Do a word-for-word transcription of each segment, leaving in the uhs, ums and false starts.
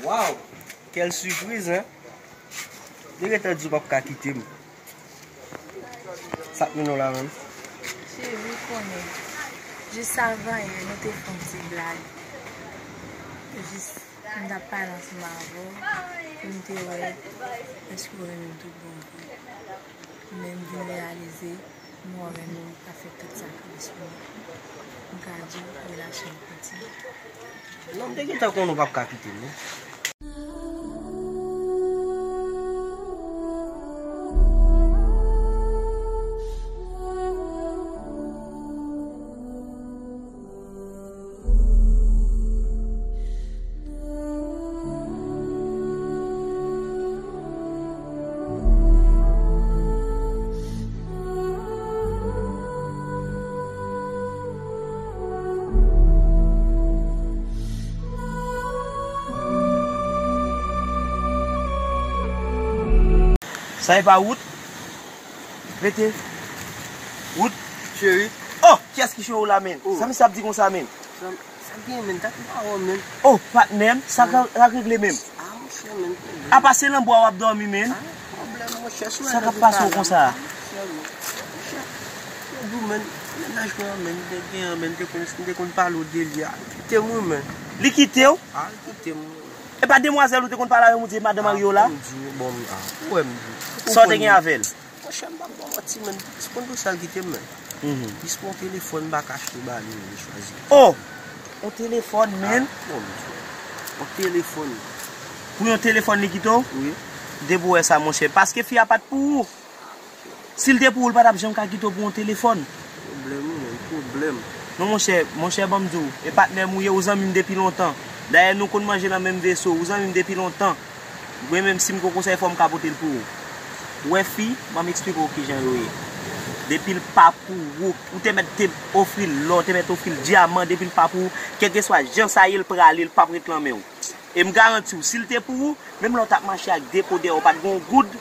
Waw! Quelle surprise, hein? Li gentan di w p ap ka kite m. Sa k mennen w la menm? Cheri, ou konnen. Jis avan yè, nou te fè yon ti blag. Jis, m t ap pale ansanm avè w, pou m te wè èske w renmen m tout bon vre. Men m vin reyalize, mwen renmen w, m ka fè tout sakrifis pou ou. M ka di w, relasyon an kontinye. Non, m te gentan konnen w p ap ka kite m, non. Sa e pa wout? Rete. Wout, cheri. Oh, kiyès ki cheri w la, menn? Oh. Sa misye ap di konsa, menn? Sa, sa gen, menn? Sa ki pa wè, menn? Oh, patnè m, sa ka, ka regle, menn? Ah, monchè, menn, pwoblèm. Apa se nan bwa w ap dòmi, menn? Ah, pwoblèm, monchè, sou sa k ap pase w konsa? Ah, monchè, monchè, monchè, menn, mennaj mwen an, menn, te gen an, menn, te konn, te konn pale w de li a. Kite m, wi, menn. Li kite w? Ah, li kite m, wi. E pa demwazèl ou te konn pale avè m, ou di e madanm Mario la? Ah, m di w, bon, ah, ou wè m di w. Sa w te gen avè l? Monchè, m p ap ba w manti, menn. Ou konn pou sa l kite m, menn? Mhm. Jis pou yon telefòn m pa ka achte ba li, li chwazi. Oh! Yon telefòn, menn? Ah, bon, m di w. Yon telefòn. Pou yon telefòn li kite w? Wi. Depi w wè sa, monchè. Paske fi a pa t pou ou. Si l te pou ou, l pa t ap janm ka kite w pou yon telefòn. Pwoblèm, wi, menn, pwoblèm. Non, monchè, monchè, ban m di w, e patnè m ou ye, ou zanmi m depi lontan. Dayè, nou konn manje nan menm veso, ou zanmi m depi lontan. Mwen menm, si m gon konsèy, fò m ka pote l pou ou. Ou wè fi, ban m eksplike w kijan yo ye. Depi l pa pou ou, ou te mèt te ofri l lò, te mèt ofri l dyaman, depi l pa pou ou, kèlkeswa jan sa ye, l prale, l p ap ret lan men w. E m garanti w, si l te pou ou, menm lè w t ap mache ak depo dèyè w, w pa t gen yon goud,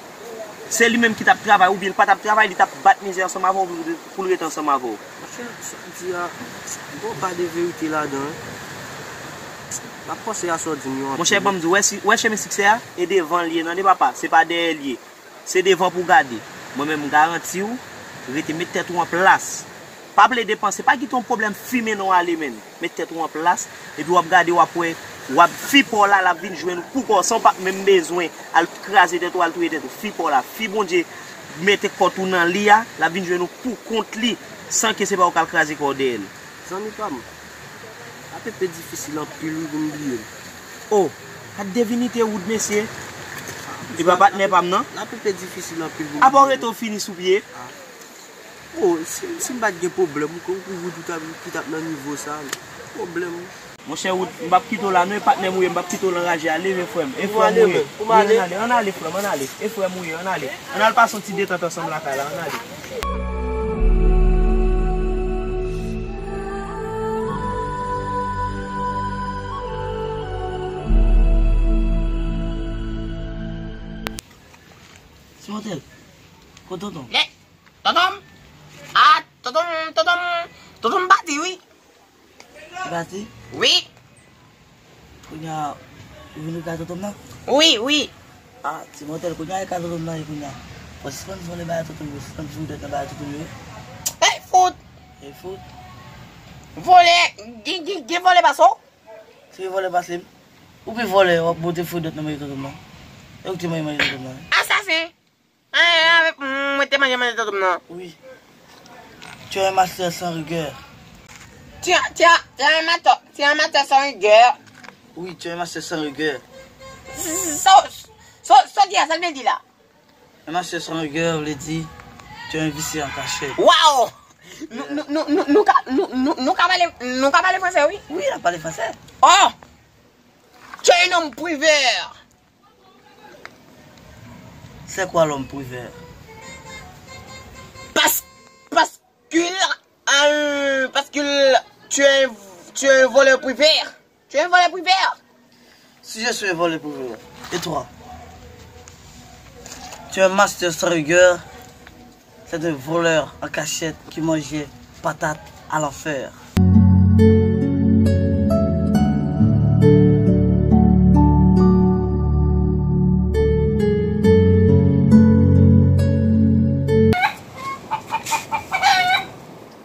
se li menm ki t ap travay, oubyen l pa t ap travay, li t ap bat mizè ansanm avè w pou, pou l ret ansanm avè w. Monchè, sa w di a, gon pa de verite ladan, wi. M ap panse a sa w di m yo anpil. Monchè, ban m di w, wè si, wè chemen siksè a, e devan l ye, tande papa, se pa dèyè l ye. Se devan pou w gade. Mwen menm, m garanti w, rete, met tèt ou an plas. Pa plede panse, pa kite yon pwoblèm fimen non ale, menn. Met tèt ou an plas, epi w ap gade, w ap wè, w ap fi pa w la, l ap vin jwenn ou pou kò w, san w pa t menm bezwen al kraze tèt ou, al touye tèt ou. Fi pa w la, fi Bondye mete kòt ou nan li a, l ap vin jwenn ou pou kont li, san ke se pa ou k al kraze kò w dèyè l. Zanmi pa m, lapenn difisil anpil wi pou m bliye l. Oh, gad divinite Wood, mesye. Li pa patnè pa m, non? Lapenn difisil anpil pou m bliye l. Apa w rete w fini sou pye? Ah. Oh, si, si m pa t gen pwoblèm, ou kwè Wood ou t ap, ki t ap nan nivo sa, pwoblèm. Monchè Wood, m p ap kite w la, non, e patnè m ou ye, m p ap kite w anraje a, leve frè m. E frè m ou ye. Wi, ann ale, ann ale, frè m, ann ale. E frè m ou ye, ann ale. Ann al pase yon ti detant ansanm lakay la, ann ale. Mòtèl, kote tonton? Lè, tonton m? A, tonton m, tonton m, tonton m pati, wi. Li pati? Wi. Kounye a, ou vin ret kay tonton m nan? Wi, wi. A, ti Mòtèl, kounye a e kay tonton m nan ye kounye a. Fò sispann vòlè bagay tonton m yo, sispann fout dwèt nan bagay tonton m yo. Ey, fout! Ey, fout! Vòlè, gen, gen, gen vòlè pase w? Se vòlè pase m. Ou pi vòlè, w ap bote fout dwèt nan manje tonton m nan. E ou ki te manje manje tonton m nan. Asasen! An, an, avèk mwen te manje manje tonton m nan. Oui. Tu es un master sans rigueur. Tu es, tu es, tu es un master, tu es un master sans rigueur. Oui, tu es un master sans rigueur. Sa, sa, sa w di a, sa l vle di la? Un master sans rigueur vle di tu es un vicieux en cachette. Waw! Nou, nou, nou, nou, nou ka, nou, nou, nou ka pale, nou ka pale fransè, wi. Oui, n ap pale fransè. Oh! Tu es un homme privert. C'est quoi l'homme privert? Parce, parce qu'il, euh, parce qu'il, tu es, tu es un voleur privert. Tu es un voleur privert. Si je suis un voleur privert, et toi? Tu es un master sans rigueur. C'est un voleur en cachette qui mangeait patate à l'enfer.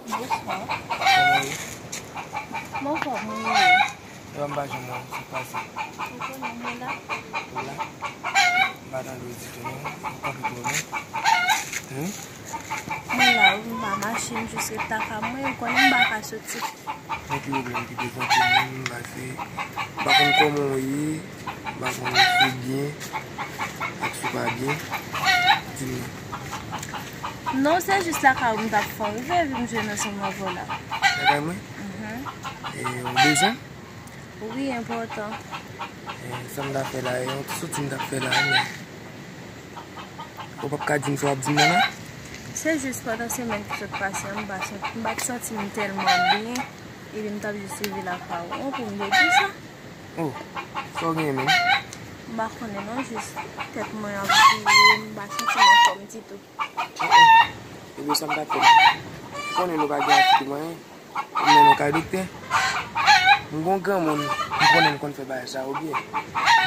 Bonswa. Kòman w ye? Mwen anfòm, mwen ye. Epa m pa janm wè w, sa k pase? Ou konnen mwen la. Ou la? M pa tande w ditou non, ou kanpe twò lwen. Wi. Mwen la wi, m pa mache, m jis ret ta kay mwen, ou konnen m pa ka soti. Men ki pwoblèm ki te fè w te menm pase, m pa konn kòman w ye, m pa konn si w byen ak si w pa byen. Di m non. Non, se jis lakay ou m t ap fè yon rive, epi m jwenn ansanm avè w la. Lakay mwen? Mhm. E, ou bezwen? Wi, enpòtan. E, sa m t ap fè la, e, yon ti soti m t ap fè la, men. Ou p ap ka di m sa w ap di m nan la? Se jis pandan semèn ki sot pase an, m pa san-, m pa t santi m tèlman byen, epi m t ap jis rive lakay ou an pou m te di sa. Oh, sa w genyen menm? M pa konnen non, jis tèt mwen ap vire, m pa santi m anfòm ditou. Oh, oh. Ebyen sa m t ap fè la. Ou konnen nou pa gen atitik mwayen. M mennen w kay doktè. M gon granmoun, m konnen m konn fè bagay sa yo byen.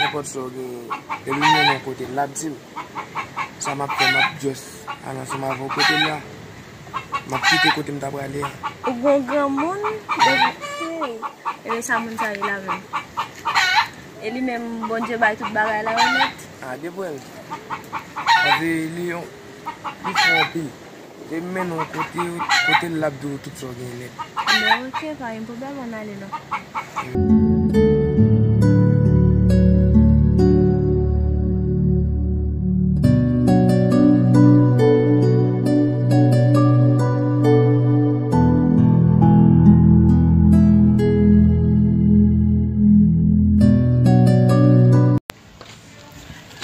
Nenpòt sa w genyen, depi m mennen w kote l, l ap di m. Sa m ap fè, m ap just al ansanm avè w kote l la. M ap kite kote m ta prale a. Ou gon granmoun, depi, hey, e sa moun sa ye la menm. E li menm, Bondye bay tout bagay la yo nèt. A, depi w wè l. Paske li yon, li fò anpil. Li mennen w kote, kote l ap di w tout sa w gen nèt. Bon, ok, pa gen pwoblèm, ann ale non.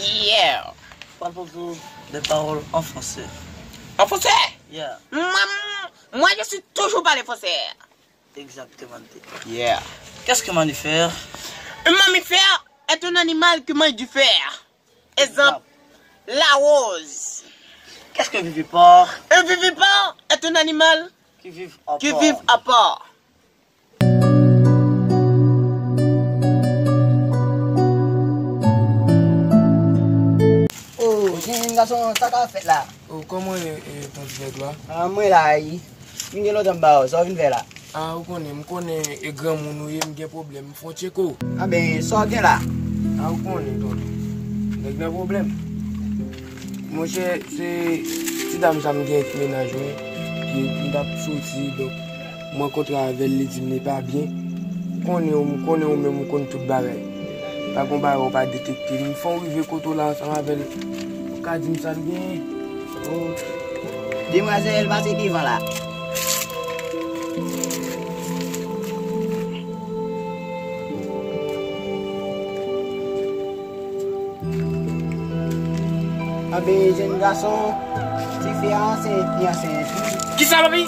Yeah. Pral poze w des paroles en français. En français? Yeah. Moi, moi, je suis toujours parlé français. Exactement. Yeah. Qu'est-ce qu'un mammifère? Un mammifère est un animal qui mange du fer. Exemple, la rose. Qu'est-ce qu'un vivipare? Un vivipare est un animal qui vit à part. Qui vit à part. Oh, jenn gason, sa k ap fèt la? Oh, kòman w ye, eh, Tanti Vèdwa? Ah, mwen la, wi. M gen lontan m pa wè w, sa w vin fè la? Ah, ou konnen, m konnen e granmoun ou ye, m gen pwoblèm, m fè w tcheke w. Ah ben, sa w gen la? Ah, ou konnen, tonton. Nèg nan pwoblèm. Monchè, se ti dam sa m gen ki mennaj mwen, ki m t ap soti, donk, m rankontre avè l, li di m li pa byen. M konnen w, m konnen w menm, ou konn tout bagay. Pa gon bagay ou pa detekte. M fè w rive kote w la ansanm avè l. Ou ka di m sa l genyen. Oh. Demwazèl, pase devan la. Anben, jenn gason, tifi a ansent, li ansent, wi. Kisa, papi?